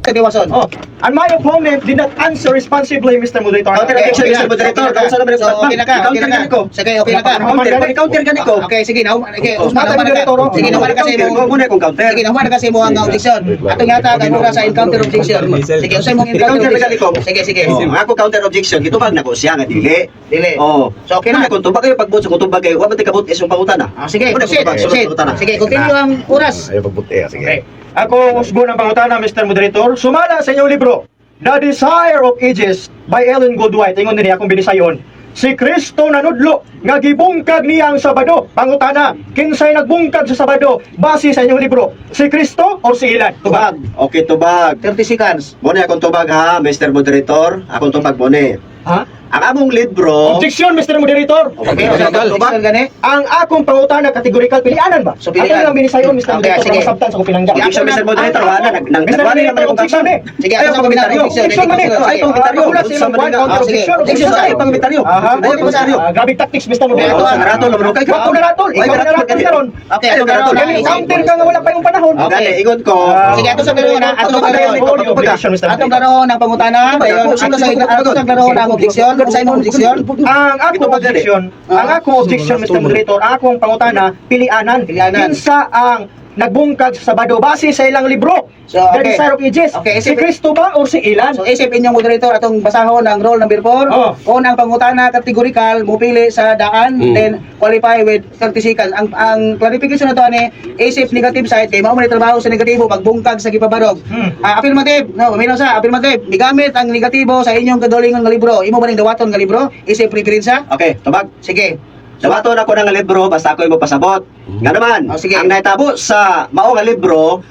Tiwason. Oh, and my opponent did not answer responsibly, Mr. Moderator. Counter Okay, objection, okay Mr. na. Moderator. Okay na ka. Kausa naman yung So, okay na ka, okay Counter na ka. gani ko. Sige, okay na ka. Counter, counter gani ko. Okay, sige, na, okay, Oh, Usman, Tatay naman na ka. Moderator, oh. Sige, naman na kasi Counter, mo. mo na kung counter. Sige, naman na kasi mo ang objection. Atong yata kay mura sa encounter objection. Sige, usay mong encounter Counter na gani ko. objection. Sige, sige. Oh, ang ako counter objection, gitubag na ko siya nga dili. Dili. Oh. So, okay na. Muna kung tubag kayo pagbut, so kung tubag kayo, wa man tay kabut isong pangutana. Ah, sige, Muna kung proceed, tubag, sunod proceed. pangutana. Sige, continue ang oras. Ayaw pagbuti, ah, sige. Okay. Ako ang usbo ng pangutana, Mr. Moderator. Sumala sa inyong libro, The Desire of Ages by Ellen Goodwhite. Ingon din akong binisayon. Si Kristo nanudlo nga gibungkag niya ang Sabado. Pangutana, kinsay nagbungkag sa Sabado base sa inyong libro? Si Kristo or si Ilan? Tubag. Okay, tubag. 30 seconds. Muna akong tubag ha, Mr. Moderator. Akong tubag mo ni. Ha? Ang among libro. Objection, Mr. Moderator. Okay, Okay, okay, tubag. objection gani. Ang akong pangutana categorical pilianan ba? So, pilian. Ato lang binisayon, Mr. Okay, Moderator, sige. para masabtan sa akong pinangga. Objection, Mr. Moderator, ha? Nag nag Mr. nagwali naman Moderator, akong objection eh. Sige, Ayaw ato sa komentaryo. objection. Objection man eh. Sige. Ay, komentaryo. Wala sa imong Unsa man counter Ah, sige. objection. Objection Objection. sa Ay, pangomentaryo. Aha. Ay, pangomentaryo. Ah, grabe tactics, Mr. Moderator. Oh, sa ratol naman kay Wa ko na ratol. Ay, Ikaw na ratol ratol gani. karon. Okay, Ay, ato ratol. na. Kani counter ka nga wala pa yung panahon. Okay. Gani, ingon ko. Ah. Sige, ato sa klaro na, ato sa klaro. Objection, Mr. Atong Moderator. klaro ng pangutana, dayon ato sa klaro ng objection, unsay imong objection? Ang akong Ito ba gani? objection, ang akong objection, Mr. Moderator, ang akong pangutana, pilianan. Pilianan. Kinsa ang nagbungkag sa Sabado base sa ilang libro? So, The okay. Desire of Ages. Okay, Si Kristo ba or si Ilan? So isip inyong moderator atong basahon ang roll number 4. Oh. Kung ang pangutana categorical mupili sa daan, then qualify with 30 seconds. Ang clarification na to ani isip negative side kay mao man ni trabaho sa negatibo pagbungkag sa gipabarog. Ah, affirmative. No, paminaw sa affirmative. Migamit ang negatibo sa inyong kagalingon nga libro. Imo ba ning dawaton nga libro? Isip preferensya? Okay, tubag. Sige. Dawaton ako ng libro basta ako'y mapasabot. Nga naman, Oh, sige. ang nahitabo sa mao nga libro,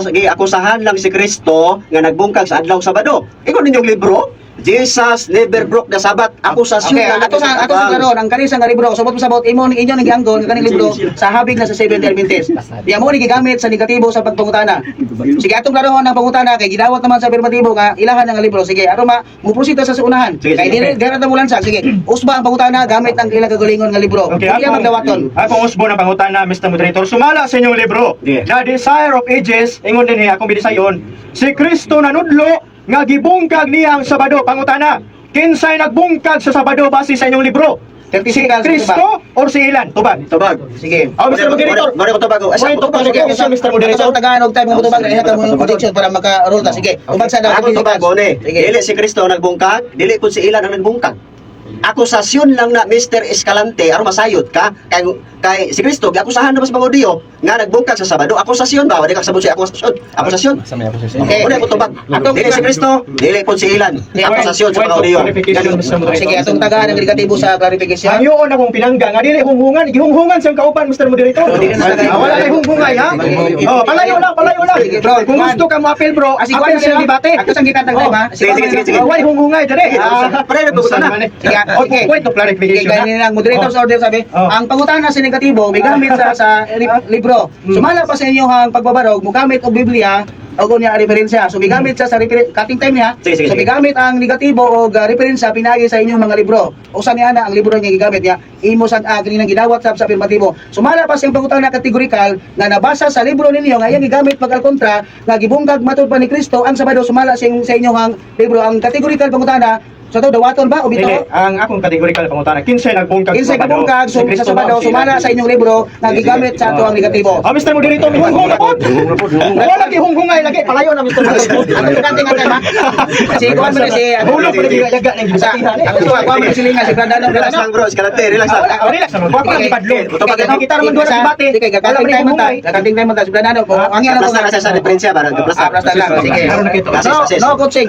giakusahan lang si Kristo nga nagbungkag sa adlaw Sabado. Ingon ninyong libro, Jesus never broke the Sabbath. Akusasyon Okay, lang ato sa klaro ang kani sa nga libro, subot mo sabot imo ning inyo ning gianggon nga kaning libro sa habig na sa Seventh Day Adventist. Diya mo ni gigamit sa negatibo sa pagpangutana. Sige, atong klarohon ang pangutana kay gidawat naman sa afirmatibo nga ilahan ang libro. Sige, aron ma muproceed ta sa unahan. Sige, Kay sige. dili dira ta mulansa. Sige, usba ang pangutana gamit ang ilang kagalingon nga libro. Okay, Iya magdawaton. akong usbo ng pangutana, Mr. Moderator. Sumala sa inyong libro, Yeah. The Desire of Ages, ingon din niya, akong binisayon, si Kristo nanudlo nga gibungkag niya ang Sabado. Pangutana, kinsay nagbungkag sa Sabado base sa inyong libro? 30 Si seconds, Kristo or si Ilan? Tubag. Tubag. Sige. Oh, Mr. Moderator. Mare ko tubag. Asa Point ko of tubag. clarification, Mr. Moderator. Ato sa tagaan og time mo tubag, iha ka mo yung objection para maka-roll ta. Sige, tubag sa daw Ako 30 tubag seconds. bone. Sige. Dili si Kristo ang nagbungkag, dili pud si Ilan ang nagbungkag. Akusasyon lang na Mr. Escalante aron masayod ka kay kay si Kristo giakusahan na mas mga Hudiyo nga nagbungkag sa Sabado. Akusasyon ba? Wala ka sabot sa akusasyon. Akusasyon. Okay. Muna ko tubag. Dili si Kristo, dili pud si Ilan. Akusasyon sa Point mga of Hudiyo. clarification, Mr. Moderator. Sige, atong tagaan ang negatibo sa clarification. Hangyoon akong pinangga nga dili hunghungan, gihunghungan siyang kauban, Mr. Moderator. Dili na sa- Ah, wala kay hunghungay ha. Oh, palayo lang, palayo lang. Sige, bro. Kung gusto ka mo appeal, bro, Ah, sige, appeal wala sa na. debate. Ato sang gikatag time ha. Sige, sige, sige, sige. Oh, why hunghungay dere? Ah, Pare, nagpangutana. Sige, Oh, okay. point of clarification. Sige, ganyan lang. Moderator's Oh. order sabi. Oh. Ang pangutana sa negatibo, may gamit sa libro. Sumala pa sa inyo ang pagbabarog, mugamit og Biblia o niya referensya. So migamit siya sa cutting time niya. Sige, sige, So sige. migamit ang negatibo og referensya pinagi sa inyong mga libro. Usa niya na ang libro nga gigamit niya. Imo sa kini nang gidawat sa afirmatibo. Sumala pa siyang pangutana kategorikal nga nabasa sa libro ninyo nga iyang gigamit pag kontra nga gibungkag matud pa ni Kristo ang Sabado sumala sa inyong ang libro ang kategorikal pangutana. So to dawaton ba o Dili, bitaw? ang akong categorical pangutana, kinsay nagbungkag Kinsay sa Sabado? kabungkag Si sa Kristo ba Sabado o si sumala Ilan? sa inyong libro nga gigamit sa ato ang negatibo. Ah, Mr. Moderator, may hunghung na po. Wala kay hunghungay lagi, palayo na, Mr. Moderator. Ano to kanting ang tema? Si kuan mo ni si Hulog pa lagi yaga ng Sa gibatihan eh. ang gusto kuan mo ni silingan si Brandano Relax Brandano. lang bro, Escalante, relax lang. Ah, relax naman. Wa ko lang ipadlong. Kita naman duha sa debate. Sige, Wala gagating man time man ta. hunghungay. Gagating time man ta si Brandano. Kung ang yan Gaplasta na siya sa diferensya ba? Gaplasta. Ah, plasta lang. Sige. Asis, No, asis. no coaching.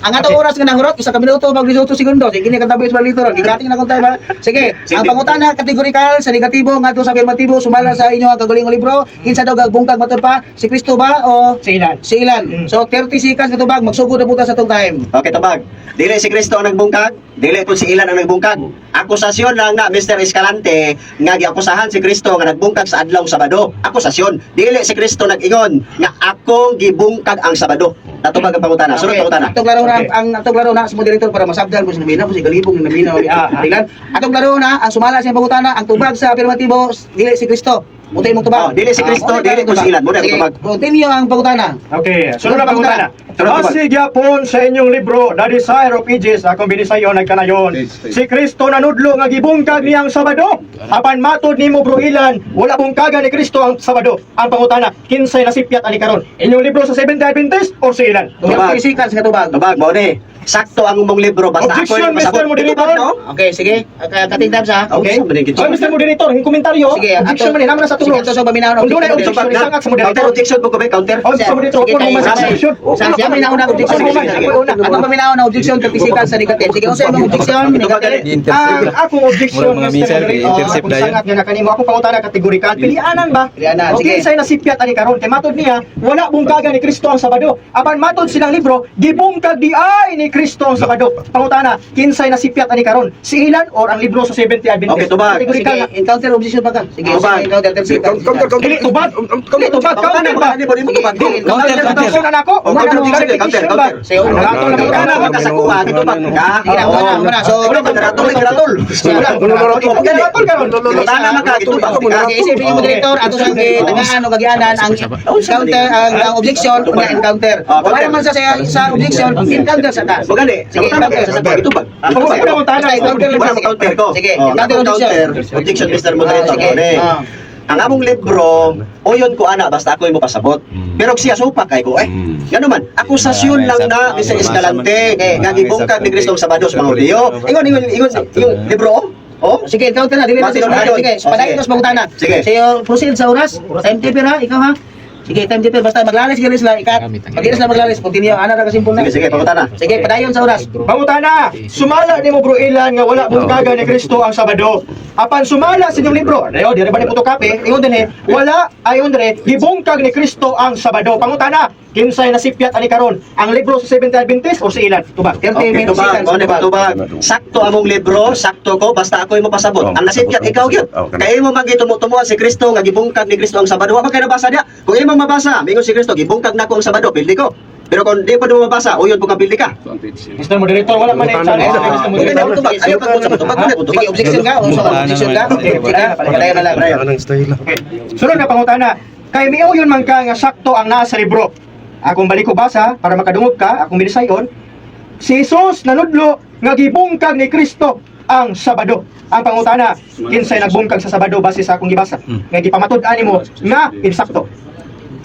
Ang atong oras nga nahurot isa ka minuto mag 18 segundo. Sige, kini katabi sa litoral. Gigating na kung tayo ba? Sige, ang pangutana kategorikal sa negatibo ngadto sa afirmatibo sumala sa inyo ang kagalingon libro. Kinsa daw gagbungkag matud pa? Si Kristo ba o Si Ilan. si Ilan? So 30 seconds katubag magsugod na puta sa atong time. Okay, tubag. Dili si Kristo ang nagbungkag, dili po si Ilan ang nagbungkag. Akusasyon lang na Mr. Escalante nga giakusahan si Kristo nga nagbungkag sa adlaw Sabado. Akusasyon. Dili si Kristo nag-ingon nga akong gibungkag ang Sabado. Natubag ang pangutana. Sunod pangutana. Atong laro na Okay. ang atong laro na sa moderator para masabdan mo si namina po si galibong ni namina. Ah, ah. Ilan? Atong laro na ang sumala sa pangutana ang tubag sa afirmatibo dili si Kristo. Utoy mong tubag. Oh, dili si Kristo, Ah, dili ko si Ilan. Muna Sige, tubag. continue ang pangutana. Okay, sunod na pangutana. Sunod na. Base gyapon sa inyong libro, The Desire of Ages, akong binisayon nagkanayon. Si Kristo nanudlo nga gibungkag niya ang Sabado. Apan matod nimo, Bro Ilan, wala bungkagan ni Kristo ang Sabado. Ang pangutana, kinsay nasipyat ani karon? Inyong libro sa Seventh Day Adventist or si Ilan? Tubag. 30 seconds nga tubag. Tubag mo ni. Sakto ang umong libro basta Objection, ako yung Mr. Moderator. Tubag, no? Okay, sige. Cutting times ha. Okay. Okay. So, Mr. Moderator, yung komentaryo, Sige, objection man eh, naman na sa Sige, tulog. ato sa paminaw. Kung doon ay objection, isang sa moderator. Counter objection mo ko ba? Counter? Oh, sa moderator, Sige, kung kay- man sa objection. Sa siya may nauna objection. Sige, sige, sige. Atong paminaw na objection 30 seconds sa negative. Sige, unsa imong objection? Negative. Ang akong objection, Murag mga Mr. missile, Moderator, intercept akong na yun. sangat nga na kanimo, akong pangutana kategorikal, pilianan ba? Pilianan, O sige. kinsay nasipyat ani karon? Kay matod niya, wala bungkagan ni Kristo ang Sabado. Apan matod silang libro, gibungkag di ay ni Kristo ang Sabado. Pangutana, kinsay nasipyat ani karon? Si Ilan or ang libro sa Seventh Day Adventist? Okay, tubag. Kategorikal Sige, na. encounter objection pa ka. Sige, Tubag. sige, encounter 30 seconds. Counter, counter. Dili tubag. Dili tubag, counter ba? Counter, counter, Sige, Counter, counter. Counter na ako. Oh, counter objection, counter, counter. Sige, una. Counter, Counter, counter. Magkasakuha, gitubag ka. Sige na, una, una. So, Wala, gratol, gratol. Counter karon. Pangutana man ka, gitubag ka. Sige, isipin yung moderator, ato sa tagaan o kagyanan ang counter ang objection una encounter. Ah, counter. Wala man sa objection, encounter sa ka. Magali. Sige, Pangutana encounter. ka, sa gitubag. Ako una pangutana. Basta encounter lang Wala siya. counter ko. Sige, Oh, encounter akong objection. counter. Objection, Mr. Moderator. Ah, sige. Sige. Ah. Ang among libro, oyon ko ana basta ako mo pasabot. Pero siya supak kay ko eh. Ngano man, akusasyon lang na Mr. Escalante nga gibungkag ni Kristo ang Sabado sa mga Hudiyo. Ingon ingon ingon yung libro oh. Oh. Sige, encounter na. Dili na Sige, sila. Sige, oh, padayon sige. mas pangutana. Sige. Sige, proceed sa oras. Time keeper ha, ikaw ha. Sige, time keeper basta maglalis gani sila ikat. Pag sila maglalis, continue. Ana ra ka simple na. Sige, sige, pangutana. Sige, padayon sa oras. Pangutana, sumala nimo, Bro Ilan, nga wala bungkagan ni Kristo ang Sabado. Apan sumala sa inyong libro, dayo dire ba ni photocopy, ingon dinhi, wala ayon dire gibungkag ni Kristo ang Sabado. Pangutana, kinsay nasipyat ani karon? Ang libro sa Seventh Day Adventist o si Ilan? Tubag. 30 Okay, minutes tubag, seconds. mo ni tubag. Sakto among libro, sakto ko basta ako mo pasabot. Ang nasipyat ikaw gyud. Kay imo man gitumutumoan si Kristo nga gibungkag ni Kristo ang Sabado. Wa man kay nabasa diya. Kung imo mabasa, mingon si Kristo gibungkag nako ang Sabado, pildi ko. Pero kung di pa mo mabasa, uyon po ka pildi ka. Mr. Moderator, wala man na challenge sa Mr. Moderator. Tubag, ayaw ka tubag, tubag, tubag. Sige, objection ka. O, so, objection ka. Sige, padayon na lang. Okay. Sunod na pangutana, kay miuyon man ka nga sakto ang nasa libro. Akong balik ko basa para makadungog ka, akong binisayon. Si Jesus nanudlo nga gibungkag ni Kristo ang Sabado. Ang pangutana, kinsay nagbungkag sa Sabado base sa akong gibasa? Nga gipamatud-an nimo nga insakto.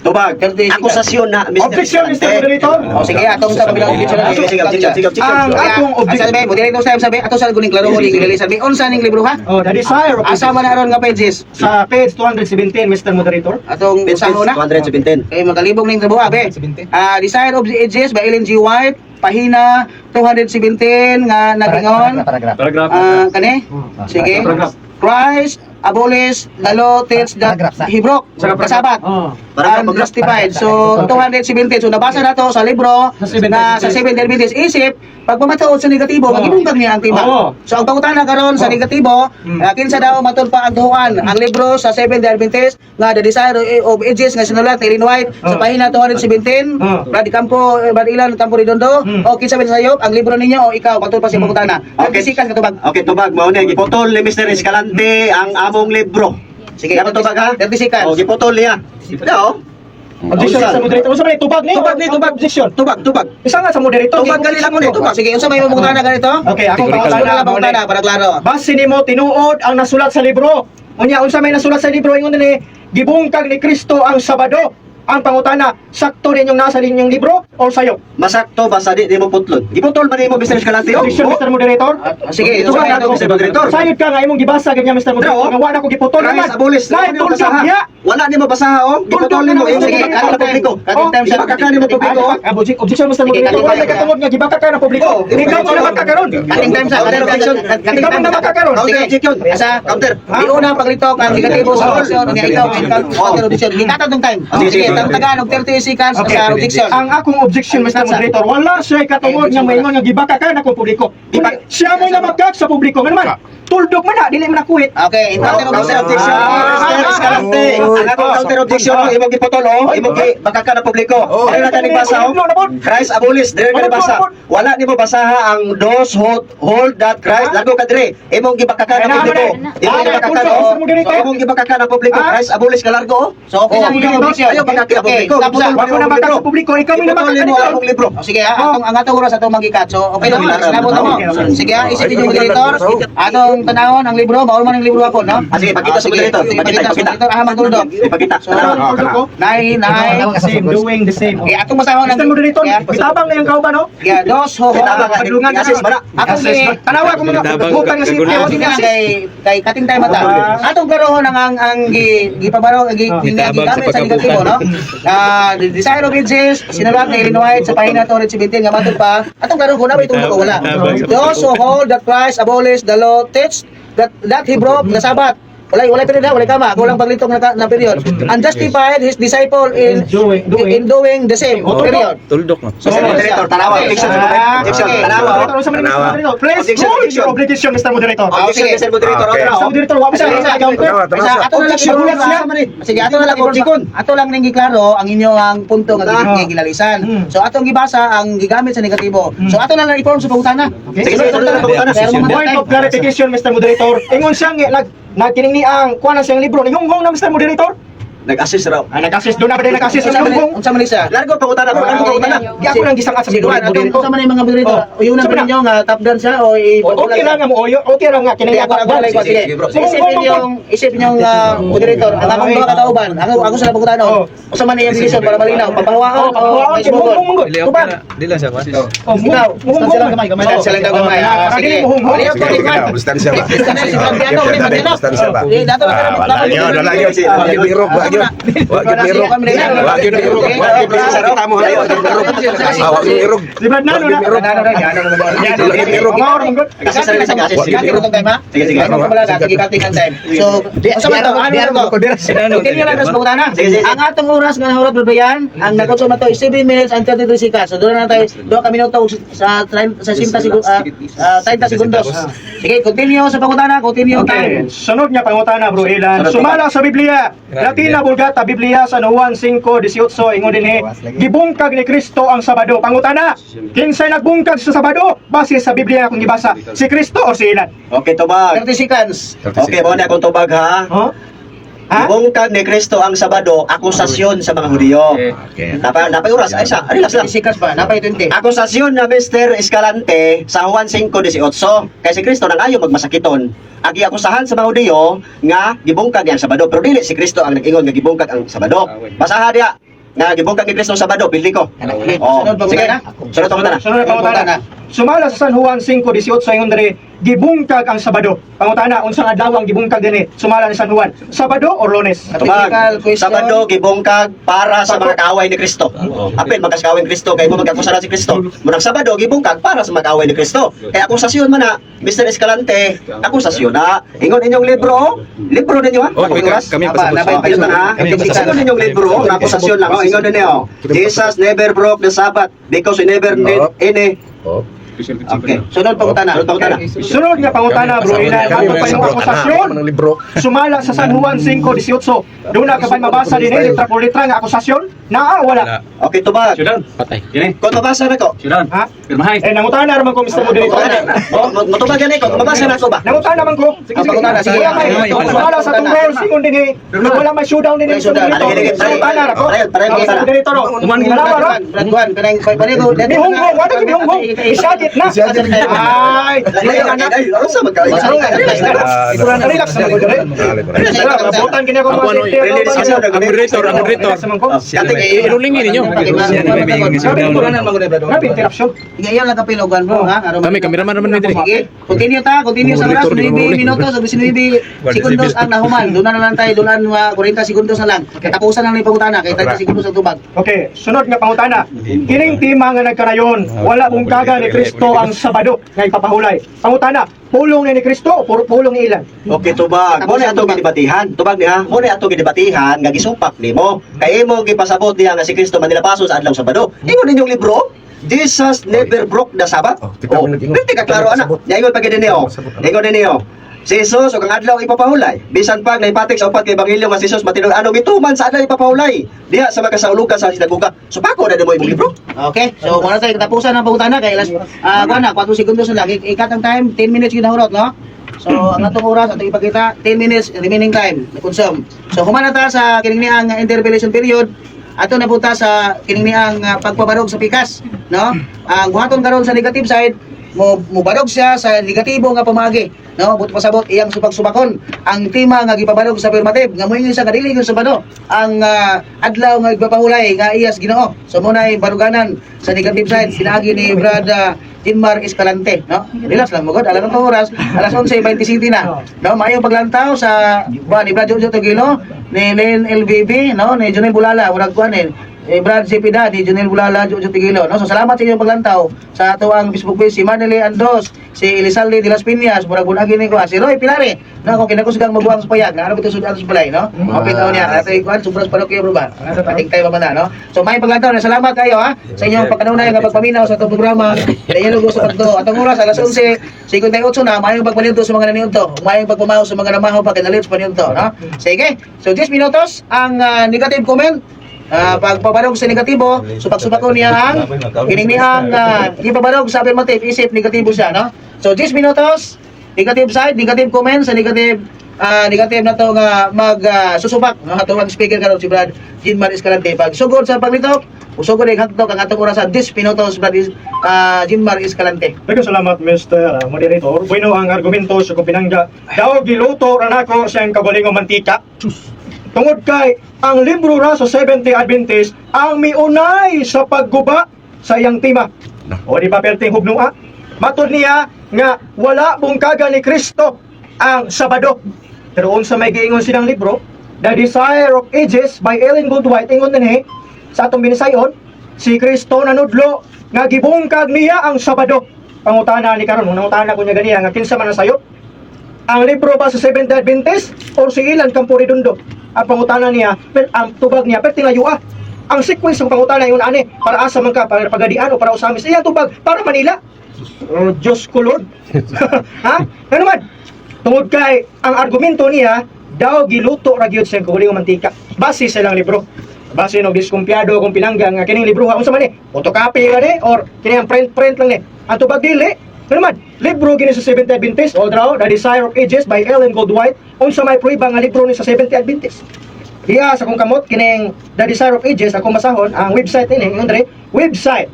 Tubag. Akusasyon na, Mr. Objection, Mr. Moderator. O sige, atong sa kabilang objection na. Sige, sige, objection, sige, objection. Ang akong Objection. objection. Sabi, moderator sabi, sabi, ato sa guning klaro ni release sabi, unsa ning libro ha? Oh, the Desire of Asa man na aron nga pages? Sa page 217, Mr. Moderator. Atong Page usahon na. 217. Kay magalibog ning trabaho abe. Ah, Desire of the Ages by Ellen G. White, pahina 217 nga nagingon. Paragraph. Ah, kani? Sige. Christ abolished the law teach that he broke the Sabbath. Oh. And justified. So, 217. So, nabasa na to sa libro Sa Seventh na Day sa Seventh Day Adventist. Isip, pagpamatuod sa negatibo, magibungkag niya ang tiba. Oo. So, ang pangutana karon sa negatibo, kinsa daw matud pa ang tuhuan ang libro sa Seventh Day Adventist nga The Desire of Ages nga sinulat ni Ellen White sa pahina 217, Brad Campo, Brad Ilan, Campo Redondo, o kinsa man sayop ang libro ninyo o ikaw matud pa sa pangutana. Okay. Okay, sikat katubag. Okay, tubag mao ni giputol ni Mr. Escalante ang among libro. Sige, Dapat tubag ha? 30 seconds. Oh, giputol niya. No. Objection sa moderator. Unsa man ni tubag ni? Tubag ni, tubag. Objection. Tubag, tubag. Isa nga sa moderator. Tubag gali lang mo ni, tubag. Sige, unsa may pangutana ganito? Okay, akong Categorical. pangutana. Sunod na mao ni. pangutana para klaro. Base nimo tinuod ang nasulat sa libro. Unya unsa may nasulat sa libro ingon ni gibungkag ni Kristo ang Sabado. Ang pangutana, sakto ninyong nasa linyong libro o sayo? Masakto basta di mo putlon. Giputol man nimo Mr. Escalante. Oh. Objection, Mr. Moderator. Sige, Ito ba unsa na may Mr. Moderator? Sayod ka nga imong gibasa ganyan, Mr. Moderator. Pero, Nga wa na ko giputol Christ naman. abolished. Lain Wala nimo tuldok basaha. niya. Wala nimo basaha oh. Giputol nimo Sige, imong Sige, gibaka na publiko. cutting time, sir. Gibaka ka nimo publiko. oh. Ah, objection, Mr. Sige, Moderator. cutting Wala time. katungod nga gibaka ka ng publiko. Oh, Ikaw mo naman ka karon. Cutting time sa Counter objection. cutting Ikaw time. man naman ka karon. Counter Sige. objection. Asa? Counter. Di una paglitok ang negatibo sa objection nga ikaw ang counter objection. Gikatad ng time. Sige, Sige, sige. tagtagaan og 30 seconds Okay. sa objection. Ang akong objection, Mr. Moderator, wala siya katungod nga maingon nga gibaka ka na kong publiko. Kundi siya mo'y namakak sa publiko. Nga naman, Tuldok man na, dili man na kuhit. Okay, in counter Counter objection, Mr. Escalante. Ang akong counter objection, oh, imong giputol, oh, imong gi bakaka na publiko. Dili na kaning basa, oh. Christ abolished, dili ka basa. Wala nimo basaha ang those hold that Christ. Lago ka dire. Imong gibakaka na publiko. Imong gibakaka, oh. Imong gibakaka na publiko. Christ abolished ka largo, oh. So okay lang yung objection. Ayaw bakaka na Okay, publiko. stop sa. Wa ko na baka sa publiko, ikaw may Iputol nabaka nimo dito. akong libro. O, sige ha, atong ang atong oras atong magikat. So okay lang, sinabot mo. Sige ha, isipin yung moderator. Atong tanawon ang libro, bawal man ang libro ako, no? Ah, sige, pakita sa moderator. Sige, Pakita, pakita sa pakita. moderator. Ah, magtuldok. Ipakita. So, Tanawa. nine, nine. Same, doing the same. Eh, atong basahon ang Mr. Moderator, Yeah. bitabang na yung kauban, no? Yeah, those who hold. Bitabang, Padulungan assist ba na? Atong gi Tanawa ko mga Bitabang, bukan nga si kagulo. Ako din kay kay kating tayo mata. Atong karoon ang gi gipabaro gi Gitabang gigamit sa sa negatibo, no? Ah, the Desire of Ages, sinulat ni Ellen White sa pahina 217 nga matod pa. Atong karoon kung na may tulo ko wala. Gitabang sa Those who hold that Christ abolished the law teach that he broke the Sabbath. Walay walay period ha, walay kama, kulang paglitong na period. And justified his disciple in in doing the same. Period. Tuldok no. So, Mr. Moderator, tanawa. Objection, objection. Tanawa. Moderator, unsa man ni Mr. Moderator? Please Objection, hold objection. your obligation, Mr. Moderator. Objection, sige. Mr. Moderator. Okay. Tanawa. Mr. Moderator, wa pa siya Isa, sa counter. Tanawa, tanawa. Isa, ato na lang Objection, i-form siya. Sige, ato na lang Objection. Ato lang ning giklaro ang inyo ang punto nga gilalisan. So atong gibasa ang gigamit sa negatibo. So ato na lang i-form sa pangutana. Okay. Sige, sige, tuloy lang pangutana. Pero mga Point of clarification, Mr. Moderator. Ingon siya nga nag nagkining ni ang kuha na siyang libro. Nihunghong na Mr. Moderator. Nag-assist raw. Ah, nag-assist doon na ba din nag-assist Unsa man nihunghong? unsa man siya? Largo pangutana, bro. Largo pangutana. Di ako nang gisang sa Sige, Juan, atong moderator. unsa man yung mga moderator? Oh. Uyunan Unsa ba man na? ninyo nga top down siya o i Okay lang nga mo, oyo, okay lang nga kining Hindi, ako ako lang Sige, sige. sige, bro. Sige, isipin yung moderator, ang akong mga katauban, ako ako sa pangutana. Oh. Unsa man iyang decision para malinaw, papahuwaon Oh, o papahuwaon, may sumugon? kay mong Dili okay Tubag. na. Dili lang siya kwan. Oh, Ikaw, muhunghong. sila gamay, gamay. Sila daw gamay. Ah, sige. Muhunghong. Malinaw Sige, ko, sige Juan. na, distansya ba? Distansya ba? Eh, dato lang Ah, wala yun, wala yun. Wa gyud birok, wa gyud. Wa gyud birok. Wa gyud birok. Wa gyud birok. Kita mo, wa gyud birok. Ah, wa gyud birok. Di ba nano na? Wala gyud birok. Assist rin sa assist. Sige, time ha? Sige, sige. Ano ka sige, cutting ang time. So, unsa man to? Ano to? Continue lang sa pangutana. Sige, sige. Ang atong oras nga nahurot Brian, ang nakonsumo to is 7 minutes and 33 seconds. So doon na tayo, doon kami minuto sa sa 60 segundos, 30 segundos. Sige, continue sa pangutana, continue Okay, time. sunod nga pangutana, bro Ilan. Sunod. Sumala sa Biblia. Latina Vulgata Biblia sa Juan 5:18 ingon dinhi, gibungkag ni Kristo ang Sabado. Pangutana, kinsay nagbungkag sa Sabado base sa Biblia akong gibasa? Si Kristo o si Ilan? Okay, tubag. 30 seconds. Okay, mo na akong tubag ha. Huh? Ha? Bungkag ni Kristo ang Sabado, akusasyon sa mga Hudiyo. Okay. Napa napay oras ay sa, relax lang. 30 seconds pa, napay 20. Akusasyon na Mr. Escalante sa Juan 5:18 kay si Kristo nang ayaw magmasakiton. Agi akusahan sa mga Hudiyo nga gibungkag niya ang Sabado, pero dili si Kristo ang nag-ingon nga gibungkag ang Sabado. Basaha diya nga gibungkag ni Kristo ang Sabado, pili ko. Oh, Sunod sige. pangutana. Sunod pangutana. Sunod na pangutana. Sumala sa San Juan 5:18 ingon diri, gibungkag ang Sabado. Pangutana, unsang adlaw ang gibungkag dinhi? Sumala ni San Juan. Sabado or Lunes? Tubag, Critical question. Sabado gibungkag para sa mga kaaway ni Kristo. Apil magkaskawin Kristo kay mo magkakusara si Kristo. Munang Sabado gibungkag para sa mga kaaway ni Kristo. Kaya akusasyon man na, Mr. Escalante, akusasyon na. Ingon inyong libro, oh. Libro ninyo ha. Oh, Akong oras. kami Aba, pasabot. napay- Oh, ayun lang ha. Kami pasabot. Ingon ninyong libro, oh, nga akusasyon lang. Oh, ingon din oh. Jesus never broke the Sabbath because he never need any. Oh. Okay. Sunod pangutana. Sunod pangutana. Sunod nga pangutana, bro Ilan. Kami Ato pa yung akusasyon. Ng libro. Sumala sa San Juan 5:18. Doon na ka ba'y mabasa din eh, letra por letra nga akusasyon? Naa, wala. Okay, tubag. Patay. Kung mabasa na ko. Ha? Eh, nangutana naman ko, Mr. Moderator. Oh, matubag yan eh. Kung mabasa na ko ba? Nangutana naman ko. Sige, sige. Pangutana, sige. Wala may, sumala sa tungkol, singon din eh. Wala may showdown din eh, Mr. Showdown. Moderator. Sige, sige. Nangutana ra ko. Parayon, parayon, Mr. pangutana. Moderator, oh. Dalawa, ro. Brad Juan, kanang pareho. Mihunghong, wala ka mihunghong. Isagit na. Isagit na. Ay, Ay, ay, ay, ano sa magka- Ah, Relax naman ko, dire. Butan kini ako mga Ako, ano, safety. Really, Relax Ang moderator, ang moderator. naman ko. Irulingin ninyo. Grabe interruption. Sige, iyan lang kapilogan bro ha. Aron Kami, kameraman naman ni diri. Sige, continue ta, continue sa oras, Moderator, di 9 ba, minutos, 19 segundos ang nahuman. Doon na lang tayo, doon na mga 40 segundos na lang. Katapusan lang ni pangutana, kay 30 segundos ang tubag. Okay, sunod nga pangutana. Kining tema nga nagkarayon, wala bungkaga ni Kristo ang Sabado nga ipapahulay. Pangutana, pulong ni Kristo o pulong ni ilan? Okay, tubag. Mo na ato gidebatihan. Tubag niya. Mo na ato gidebatihan nga gisupak nimo. Kay imo gipasabot niya nga si Kristo manilapaso sa adlaw Sabado. Ingon ninyong libro, Jesus never broke the Sabbath. Oh, tika Oh, mo nag-ingon. di ka klaro ana. Pasabot. Ingon pa gid ninyo. Pasabot. Ingon ninyo. Si Jesus ug ang adlaw ipapahulay. Bisan pag naipatik sa upat kay ebanghelyo nga si Jesus matinud-ano gituman sa adlaw ipapahulay. Diha sa makasaulugan sa sinagoga. Supako na mo imong libro. Okay, so muna tayo katapusan ng pangutana kay alas kuan na 4 segundos na lang. Ikat ang time, 10 minutes ginahurot, no? So ang atong oras atong ipakita 10 minutes remaining time na consume. So human na ta sa kining niang interpellation period, ato na punta sa kining niang pagpabarog sa pikas, no? Ang buhaton karon sa negative side, mo mubarog siya sa negatibo nga pamaagi, no? But pasabot iyang subak-subakon ang tema nga gipabarog sa affirmative nga moingon sa kadili gyud Sabado ang adlaw nga igpapahulay nga iyas Ginoo. So mo nay baruganan sa negative side pinaagi ni Brad Jinmar Escalante, no? Relax lang magod, alam ang oras, alas 11:27 na. No, maayong paglantaw sa ba ni Brad Jojo Tagilo, ni Len LVB, no, ni Junel Bulala, murag kuan eh. Eh, Brad Cepeda, ni Junel Bulala, Jojo Tigilo. No? So, salamat sa inyong paglantaw sa ato ang Facebook page, si Manily Andos, si Elizalde de las Piñas, murag bunagi ni ko, si Roy Pilare, no, kung kinakusgang mabuang sa payag, na ano ba ito sudan sa balay, no? Okay, taon niya, ato ikuan, sobras parokya bro ba? Pating tayo ba na, no? So, may paglantaw na salamat kayo, ha, sa inyong pagkanunay nga pagpaminaw sa atong programa, Dialogo sa Pagdo. Atong oras, alas 11:58 na, mayong pagpalinto sa mga naniunto, mayong pagpamaho sa mga namaho pag kinalit sa paninto, no? Sige, so 10 minutos ang negative comment. Pagpabarog sa negatibo, supak-supako niya ang kining niyang ipabarog sa affirmative, isip negatibo siya, no? So 10 minutos, negative side, negative comment sa negative negative na to nga mag susupak, no? Ato ang speaker karon si Brad Jinmar Escalante. Pag sugod sa paglitok, usugod ang hagtok ang atong orasan 10 minutos, Brad Jinmar Escalante. Daghang salamat, Mr. Moderator. Bueno ang argumento sa kong pinangga. Daw giluto ra nako sa iyang kaugalingong mantika. Tungod kay ang libro ra sa Seventh-day Adventist ang miunay sa pagguba sa iyang tema. O di ba perting hugnoa? Matod niya nga wala bungkaga ni Kristo ang Sabado. Pero unsa may giingon silang libro, The Desire of Ages by Ellen Goodwhite, ingon dinhi sa atong binisayon, si Kristo nanudlo nga gibungkag niya ang Sabado. Pangutana ni karon, nangutana ko niya ganiya nga kinsa man ang sayop? Ang libro ba sa Seventh-day Adventist or si Ilan Campo Redondo? Ang pangutana niya, pero ang tubag niya, pero tingayo ah. Ang sequence ng pangutana yun ani, para asa man ka, para pagadian o para usamis. Iyang tubag, para Manila. Oh, Diyos ko Lord. Ha? Ano man? Tungod kay ang argumento niya, daw giluto ra gyud siyang kaugalingong mantika. Base sa ilang libro. Base no diskumpiyado akong pinangga nga kining libro ha unsa man ni? Photocopy ra ni or kini ang print print lang ni. Ang tubag dili. Ano man? Libro gini sa Seventh Adventist, o draw, The Desire of Ages by Ellen Goldwhite. Unsa may prueba nga libro ni sa Seventh Adventist? Diya sa akong kamot kining The Desire of Ages akong basahon ang website ini ingon diri website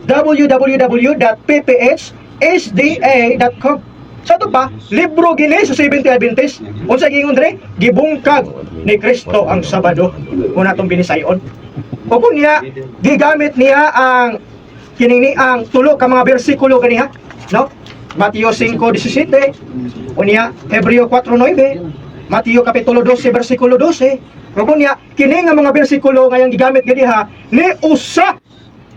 www.pphsda.com. Sa ato pa, libro gini sa Seventh Adventist. Unsa giingon diri? Gibungkag ni Kristo ang Sabado kung atong binisayon. O kung niya, gigamit niya ang kining ni ang tulo ka mga bersikulo ganiha, no? Mateo 5:17, unya Hebreo 4:9, Mateo kapitulo 12 bersikulo 12. O niya kini nga mga bersikulo nga iyang gigamit ganiha ni usa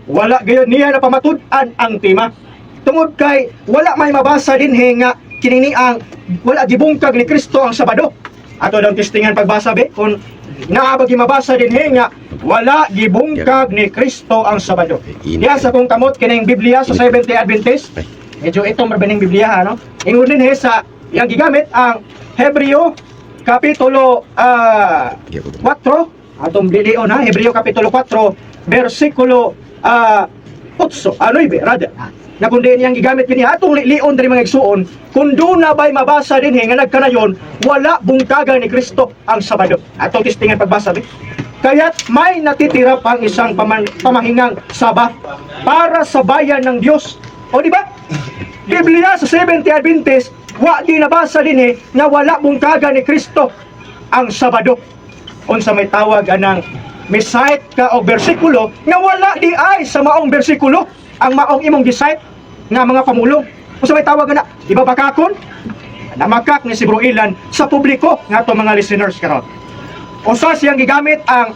wala gayon niya napamatud-an ang tema. Tungod kay wala may mabasa dinhi nga kini ni ang wala gibungkag ni Kristo ang Sabado. Ato daw testingan pagbasa be kung naa ba mabasa dinhi nga wala gibungkag ni Kristo ang Sabado. Diya sa kong kamot kining Biblia sa Seventh-day Adventist. Medyo ito marbaning Biblia ha, no? Ingon dinhi sa iyang gigamit ang Hebreo kapitulo 4, atong lilion ha, Hebreo kapitulo 4 bersikulo 8, 9 rather. Na kung diin niyang gigamit kini atong lilion diri mga igsuon, kung doon na ba'y mabasa dinhi nga nagkanayon, wala bungkagan ni Kristo ang Sabado. Atong testingan pagbasa be. Kaya't may natitira pang isang pamahingang Sabat para sa bayan ng Diyos. O di ba? Biblia sa Seventh Adventist, wa di nabasa dinhi nga wala bungkagan ni Kristo ang Sabado. Unsa may tawag anang misite ka og bersikulo nga wala di ay sa maong bersikulo ang maong imong gisite nga mga pamulong. Unsa may tawag ana? Di ba bakakon? Namakak ni si Bro Ilan sa publiko nga ato mga listeners karon. Usa siyang gigamit ang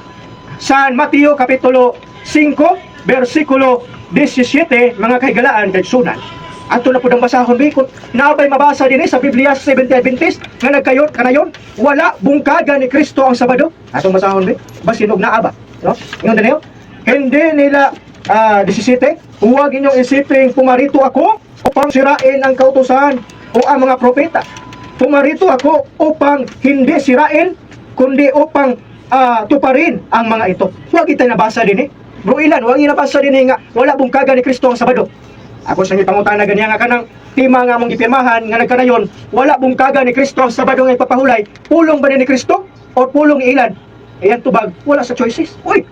San Mateo kapitulo 5 bersikulo 17, mga kahigalaan kay sunan. Ato na pud ang basahon bi kung naabay mabasa dinhi sa Biblia sa Seventh Adventist nga nagkayon kanayon wala bungkaga ni Kristo ang Sabado. Atong basahon bi basin og naa ba, no? Ingon dinhi, oh. Hindi nila 17, huwag inyong isiping pumarito ako upang sirain ang kautusan o ang mga propeta. Pumarito ako upang hindi sirain, kundi upang tuparin ang mga ito. Huwag itay nabasa din eh. Bro Ilan, huwag nabasa din eh nga wala bungkaga ni Kristo ang Sabado. Ako sa inyo pangutana ganyan nga kanang tema nga mong gipirmahan nga nagkanayon, wala bungkaga ni Kristo ang Sabado nga ipapahulay. Pulong ba ni Kristo o pulong ni Ilan? Ayan tubag, wala sa choices. Uy,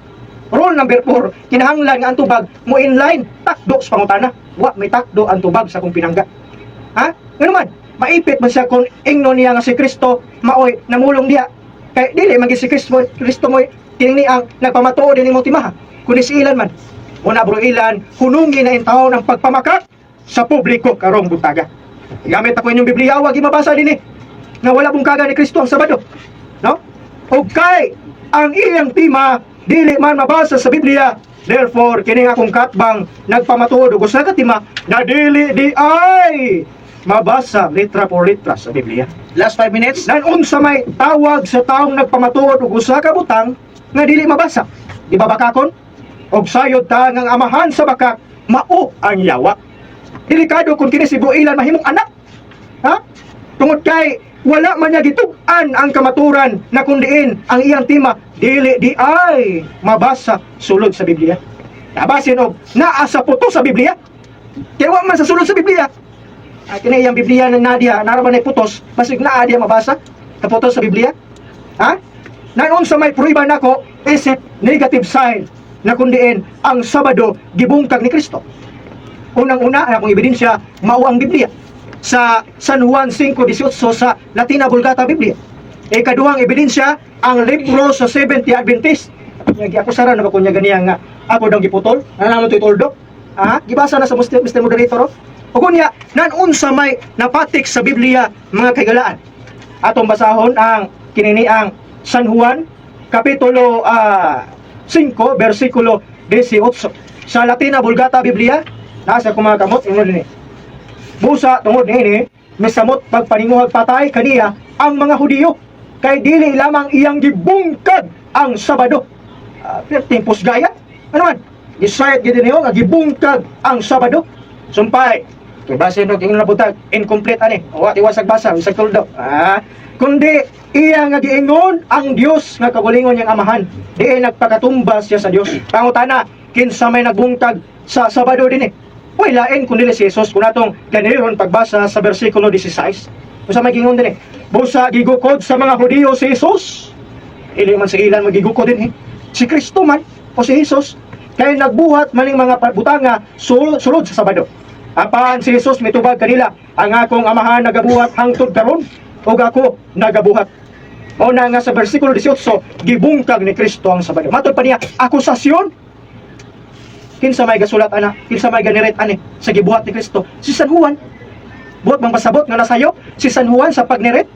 rule number 4, kinahanglan nga ang tubag mo inline takdo sa pangutana. Wa may takdo ang tubag sa kong pinangga. Ha? Ngano man, maipit man siya kung ingno niya nga si Kristo maoy namulong diha. Kay dili man gyud si Kristo, Kristo mo'y kini ang nagpamatuod dinhi mo timaha. Kundi si Ilan man. Una, bro Ilan, hunungi na intawon ang pagpamakak sa publiko karong buntaga. Gamit ako inyong Biblia, wag mabasa dinhi nga wala bungkaga ni Kristo ang Sabado. No? Og kay ang iyang tema dili man mabasa sa Biblia. Therefore, kini nga akong katbang nagpamatuod og usa ka tema na dili di ay mabasa litra por litra sa Biblia. Last 5 minutes. Nan unsa may tawag sa taong nagpamatuod og usa ka butang nga dili mabasa? Di ba bakakon? Og sayod ta nga ang amahan sa bakak mao ang yawa. Delikado kung kini si Bro Ilan mahimong anak. Ha? Tungod kay wala man niya gitug-an ang kamaturan na kundiin ang iyang tema dili di ay mabasa sulod sa Biblia. Nabasin og naa sa puto sa Biblia. Kaya wa man sa sulod sa Biblia. Ay kini iyang Biblia na nadia, nara ba na putos, basig naa diya mabasa sa putos sa Biblia. Ha? Nanon sa may pruiba nako isip negative sign na kundiin ang Sabado gibungkag ni Kristo. Unang-una ang akong ebidensya mao ang Biblia sa San Juan 5:18 sa Latina Vulgata Biblia. Ikaduhang ebidensya ang libro sa Seventh Day Adventist. Nya giakusara na ba kunya ganiya nga ako daw giputol? Ano naman to'y tuldok? Ah, gibasa na sa Mr. Moderator. Oh. O kunya, nanunsa may napatik sa Biblia, mga kaigalaan. Atong basahon ang kinini ang San Juan kapitulo 5 bersikulo 18. Sa Latina Vulgata Biblia, nasa kumakamot ingon dinhi. Busa tungod niini, misamot pagpaninguhag patay kaniya ang mga Hudiyo kay dili lamang iyang gibungkag ang Sabado. Perting pusgaya. Ano man? Gisayat gid niyo nga gibungkag ang Sabado. Sumpay. Kay base no ingon na butag incomplete ani. Wa tiwasag basa, bisag tuldo. Kundi iya nga giingon ang Dios nga kagalingon niyang amahan. Diin nagpakatumba siya sa Dios. Pangutana, kinsa may nagbungkag sa Sabado dinhi? Uy, lain kundi si Jesus kung atong ganiron pagbasa sa bersikulo 16. Unsa may gingon dinhi? Busa gigukod sa mga Hudiyo si Jesus. Ili man sa ilan magigukod din eh. Si Kristo man o si Jesus kay nagbuhat maning mga butanga sulod sa Sabado. Apan si Jesus mitubag kanila, ang akong amahan nagabuhat hangtod karon ug ako nagabuhat. Mao na nga sa bersikulo 18, gibungkag ni Kristo ang Sabado. Matod pa niya, akusasyon. Kinsa may gasulat ana, kinsa may ganiret ani sa gibuhat ni Kristo? Si San Juan. Buot mang pasabot nga nasayop si San Juan sa pagniret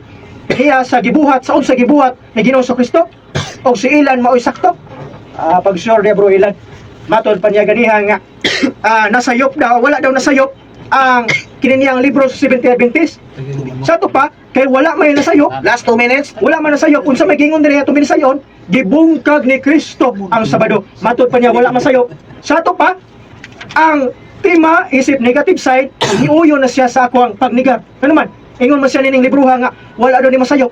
niya sa gibuhat sa unsa gibuhat ni Ginoong Kristo og si Ilan maoy sakto. Pag sure niya, bro Ilan. Matod pa niya ganiha nga nasayop daw, wala daw nasayop ang kininiyang libro sa Seventh Adventist. Sa ato pa kay wala may nasayop. Last 2 minutes. Wala man nasayop. Unsa may gingon diri atong binisayon, gibungkag ni Kristo ang Sabado. Matod pa niya wala masayop. Sa ato pa ang tema isip negative side, niuyo na siya sa ako ang pagnigar. Ano man, ingon man siya nining libroha nga wala daw ni masayop.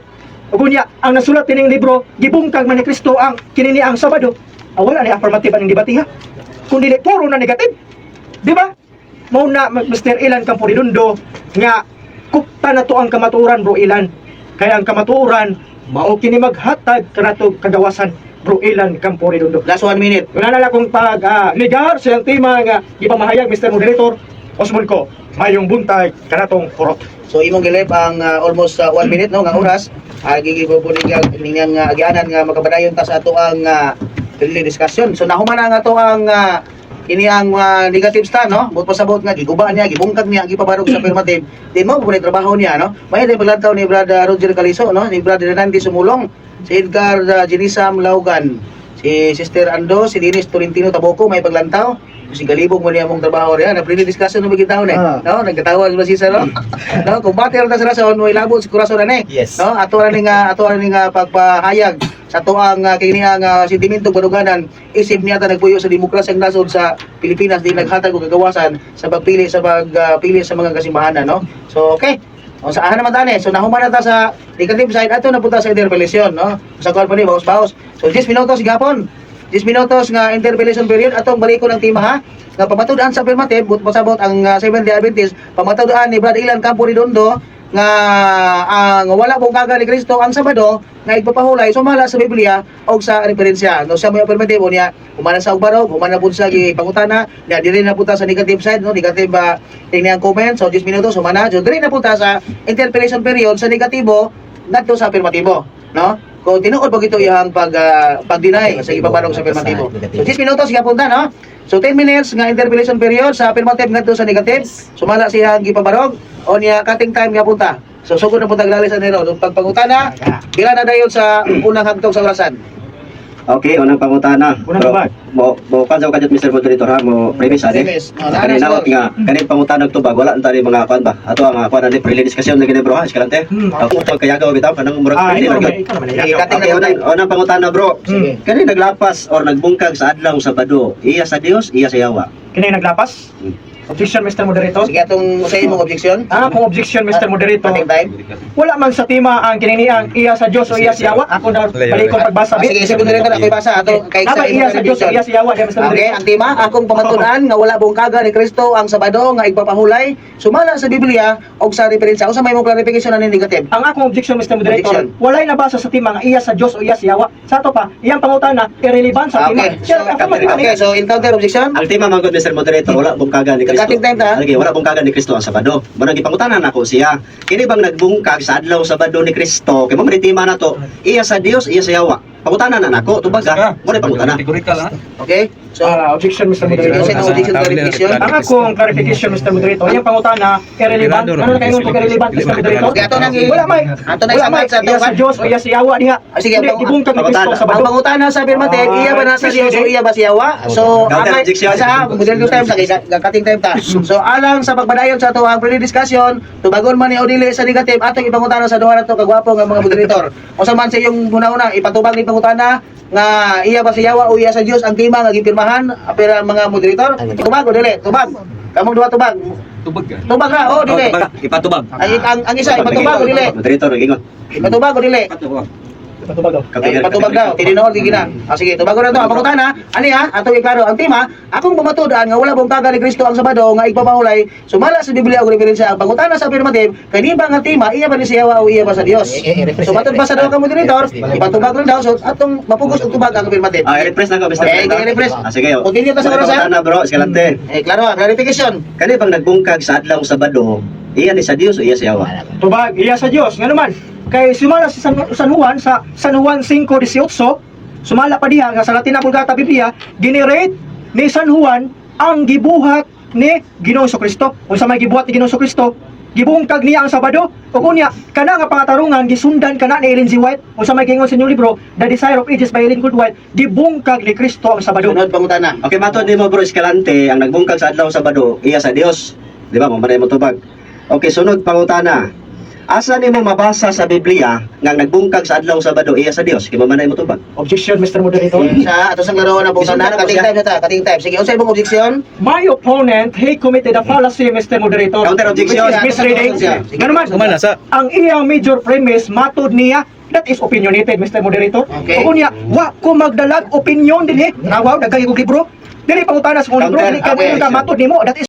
Ug unya ang nasulat nining libro, gibungkag man ni Kristo ang kinini ang Sabado. Wala ni affirmative aning debate ha. Kung dili puro na negative. Di ba? Mao na Mr. Ilan Camporidundo nga kupta na to ang kamatuoran, bro Ilan. Kaya ang kamatuoran mao kini maghatag kanatong kagawasan, bro Ilan Camporidundo. Last 1 minute. Wala na lang kong pag negar sa iyang tema nga gipamahayag, Mr. Moderator. Osmond ko, mayong buntag kanatong kurot. So imong gilep ang almost 1 minute no nga oras. Gigibubuligag ningang agianan nga makapadayon ta sa ato ang friendly discussion. So nahuman na nga ato ang ini ang negative stand no. But pasabot nga giguba niya, gibungkag niya, gipabarog sa affirmative. Di mo po trabaho niya no. May day paglantaw ni Brother Roger Caliso no, ni Brother Renanti Sumulong, si Edgar Genisam Laugan, si Sister Ando, si Dennis Tolentino Taboco may paglantaw. Si Galibog mo niya mong trabaho riyan. Na friendly discussion no bigit taon eh. No, nagkatawa si Sisa no. No, kung battle ta sa rason, way labot sa kurason na ni. Yes. No, ato ra ni nga pagpahayag sa tuang kini ang sentimentong baduganan isip niya ta nagpuyo sa demokrasyang nasod sa Pilipinas di naghatag og kagawasan sa pagpili sa mga kasimbahanan no. So okay. O sa ahan naman tani. So nahuman na ta sa negative side ato na punta sa interpellation, no? Sa kuan pa ni baos-baos. So 10 minutos gapon. 10 minutos nga interpellation period atong balikon ang tema ha. Nga pamatud-an sa affirmative, but pasabot ang Seventh Day Adventist, pamatud-an ni Brad Ilan Campo Redondo nga ang wala bungkaga ni Kristo ang Sabado nga igpapahulay sumala sa Biblia og sa referensya. No, siya may affirmative niya humana sa ugbarog, humana pud sa gipangutana, niya dili na punta sa negative side, no, negative tingnan ang comment. So 10 minutos humana, so dili na punta sa interpellation period sa negatibo ngadto sa afirmatibo, no? Kung tinuod pag ito iyang pag-deny sa ibabarog sa afirmatibo. So 10 minutos gipunta, no? So 10 minutes nga interpellation period sa affirmative ngadto sa negative, sumala siya ang gipabarog o niya cutting time nga punta. So sugod na punta glalis sa nero. So, pagpangutana, pila na dayon sa unang hagtog sa orasan? Okay, unang pangutana. Unang Bro, tubag. Mo kan sa kadyot, Mr. Moderator, ha, mo premise ani. Premise. Oh, Kani naana, naot sir. nga kani pangutana og tubag wala unta ni mga kuan ba. Ato ang kuan ani preliminary discussion na gini, bro, ha, Escalante. Ako to kayagaw bitaw kanang murag Ah, preliminary ikaw gyud. naman, ikaw naman. Sige, cutting Okay, na unang unang pangutana, bro. Sige. Kani naglapas or nagbungkag sa adlaw Sabado, iya sa Dios, iya sa Yawa? Kini naglapas? Objection, Mr. Moderator. Sige, atong sa imong objection. Ah, akong objection, Mr. Moderator. Cutting time. Wala man sa tema ang kininiang iya sa Dios o iya sa Yawa. Ako na balikon pagbasa. Ah, sige, sige, moderator, ako'y basa ato kay Tama, sa iya imong sa Dios o objection. iya sa Yawa, di, Mr. Okay, Moderator. ang tema, akong pamatud-an nga wala bungkaga ni Kristo ang Sabado nga igpapahulay sumala sa Biblia og sa referensya. Unsa may imong clarification ani negative? Ang akong objection, Mr. Moderator, Objection. walay nabasa sa tema nga iya sa Dios o iya sa Yawa. Sa ato pa, iyang pangutana irrelevant sa tema. Okay. Sir, ako man Okay, so encounter objection. Ang tema man gud, Mr. Moderator, wala bungkaga ni Kristo. Cutting time ta. Lagi wala bungkaga ni Kristo ang Sabado. Mao nang gipangutana nako siya. Kini bang nagbungkag sa adlaw Sabado ni Kristo? Kay mo man tema na to, iya sa Dios, iya sa Yawa? Pangutana na nako, tubag ha. Mo na pangutana. Categorical ha. Okay? So, Ah, objection, Mr. Moderator. Objection, objection, clarification. Ang akong clarification, Mr. Moderator, iyang pangutana irrelevant. Ano na kayo kung irrelevant, Mr. Moderator? Okay, ato nang Wala may. Ato na Wala isang may. sa Iya sa Dios o iya sa Yawa diha. Ah, sige, Hindi, gibungkag ni Kristo sa ang Sabado. pangutana sa affirmative, iya ba nasa Dios o iya ba sa Yawa? So, Counter ang objection. sa moderator time sa kay cutting time ta. So, alang sa pagpadayon sa ato ang pre-discussion, tubagon man ni o dili sa negative atong ipangutana sa duha nato kagwapo nga mga moderator. Unsa man sa iyong una-una ipatubag ni pangutana nga iya ba sa Yawa o iya sa Dios ang tema nga gipirmahan pero ang mga moderator, tubag o dili? Tubag. Kamong duha, tubag. Tubag ka. Tubag ra o dili? Ipatubag. Ang isa ipatubag o dili? Moderator, ingon. Ipatubag o dili? Ipatubag. Patubag daw. Ay, patubag daw, tininood gigi na. Ah, sige, tubago na to. Ang pangutana, ani ha, atong iklaro ang tema, akong pamatud-an nga wala bungkaga ni Kristo ang Sabado nga igpapahulay sumala sa Biblia og referensya. Ang pangutana sa affirmative, kani ba nga tema iya ba ni sa Yawa o iya ba sa Dios? So matod ba sa daw ka moderator, ipatubag lang daw so atong mapugos og tubag ang affirmative. Ah, i-refresh na ko, Mr. Okay, Moderator. i-refresh. Ah, sige. Continue ta sa oras, ha? Pangutana, bro, Escalante. Eh, klaro, ah, clarification. Kani bang nagbungkag sa adlaw Sabado, iya ni sa Dios o iya sa Yawa? Tubag, iya sa Dios. Nga naman, kay sumala si San Juan sa San Juan 5:18, sumala pa diha nga sa Latina Vulgata Biblia, ginerate ni San Juan ang gibuhat ni Ginoong Kristo. Unsa may gibuhat ni Ginoong Kristo? Gibungkag niya ang Sabado. Ug unya, kana nga pangatarungan gisundan kana ni Ellen G. White. Unsa may giingon sa inyong libro, The Desire of Ages by Ellen G. White, gibungkag ni Kristo ang Sabado. Sunod pangutana. Okay, matod nimo, bro Escalante, ang nagbungkag sa adlaw Sabado, iya sa Dios. Di ba? Mo man mo tubag. Okay, sunod pangutana. Asa nimo mabasa sa Biblia nga ang nagbungkag sa adlaw Sabado iya sa Dios? Kay mo man mo tubag. Objection, Mr. Moderator. Sa ato sang laro na pangutana, cutting time na ta, cutting time. Sige, unsa imong objection? My opponent, he committed a fallacy, Mr. Moderator. Counter objection. Which is misleading. Sige. Nga naman, Kumana sa ang iyang major premise, matod niya, that is opinionated, Mr. Moderator. Okay. Ug unya, wa ko magdalag opinion dinhi. Rawaw, daghay kog libro. Dili pangutana sa kong libro, Counter dili ka objection. ka matod nimo, that is